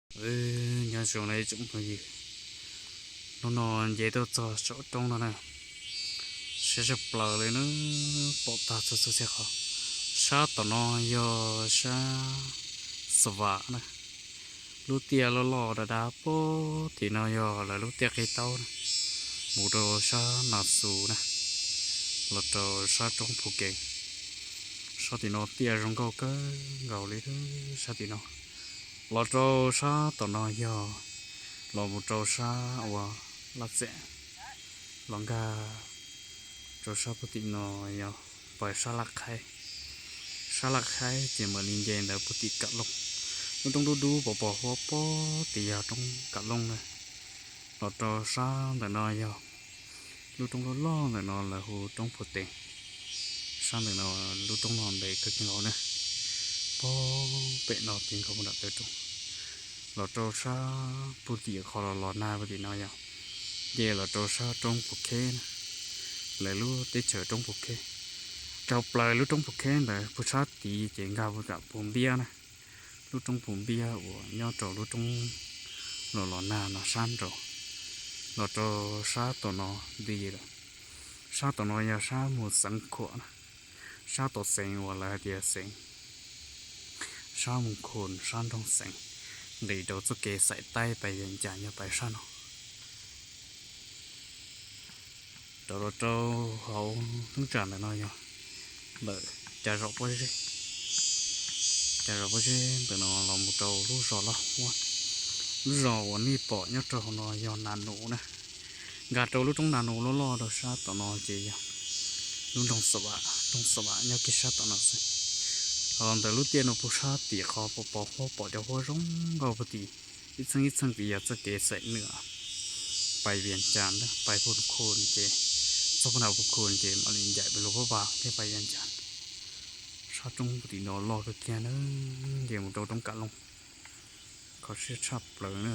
Nyob zoo na tsoom phooj ywg, hnub no nce tuaj txog saum roob no na, siab tshaj plaws li na, pom tag txhua txhua txhia qhov. Sab tom no yog sab Xav Vam na, lub tiaj loj loj dav dav pog tim no yog lawv lub tiaj qe taub na, mus rau sab Nas Xus na, los rau sab roob Phu Kees. Sab tim no tiaj zoo nkauj kawg nkaus li, sab tim no los rau sab tom no yog los mus rau sab uas Laj Txem, los nkag rau sab puag tim no yog pais sab Laj Qhaib. Sab Laj Qhaib ces mam li nce ntawd puag tim Kam Looj. Lub roob dub dub pos pos huab pog tim yog roob Kam Looj na. Los rau sab ntawm no yog lub roob loj loj ntawm no lawv hu roob Phu Tees. Sab ntawm no lub roob no ntev kawg kiag nkaus na, pog pem no kiag nkaus puag nram taw roob. Los rau sab puag tim qhov los los nag puag tim no yog nce los rau sab roob Phu Kheb na, lawv lub teb chaws roob Phu Kheb. Dhau plaws lub roob Phu Kheb ntawd puag sab tid ces nkag puag nram Phu Npiab na, lub roob Phu Npiab uas nyob rau lub roob los los nag no sab nraud. Los rau sab tom no nti lawm, sab tom no yog sab Mus Xeev Khuam na, sab tom Xeev uas lawv hais tias Xeev, sab Mus Khun sab nroog Xeev, nqis rau txoj kev Xaim Taib pais Vias Cas yog pais sab no. Rau los rau hauv thoob tsam ntawm no yog ntawm Cas Zos Pob Zeb. Cas Zos Pob Zeb ntawm no los mus rau lub zos Laj Huab. Lub zos uas nej pom nyob rau hauv no yog Nas Nus na. Nkag rau lub roob Nas Nus loj loj rau sab tom no ces yog lub nroog Xav Vam, nroog Xav Vam nyob kiag sab tom no xwb. Ho ntawm lub tiaj no puag sab tim qhov pos pos huab pom cov huab zoo nkauj puag tim, ib txheej ib txheej tim yog txoj kev Xaim Nwm pais Vias Cas, pais Phu Khun ces, txog puag nram Phu Khun ces mam li ncaim pes lug pab vas thiab pais Vias Cas. Sab roob puag tim no loj kawg kiag na, nce mus rau roob Kam Looj, kho siab tshaj plaws na.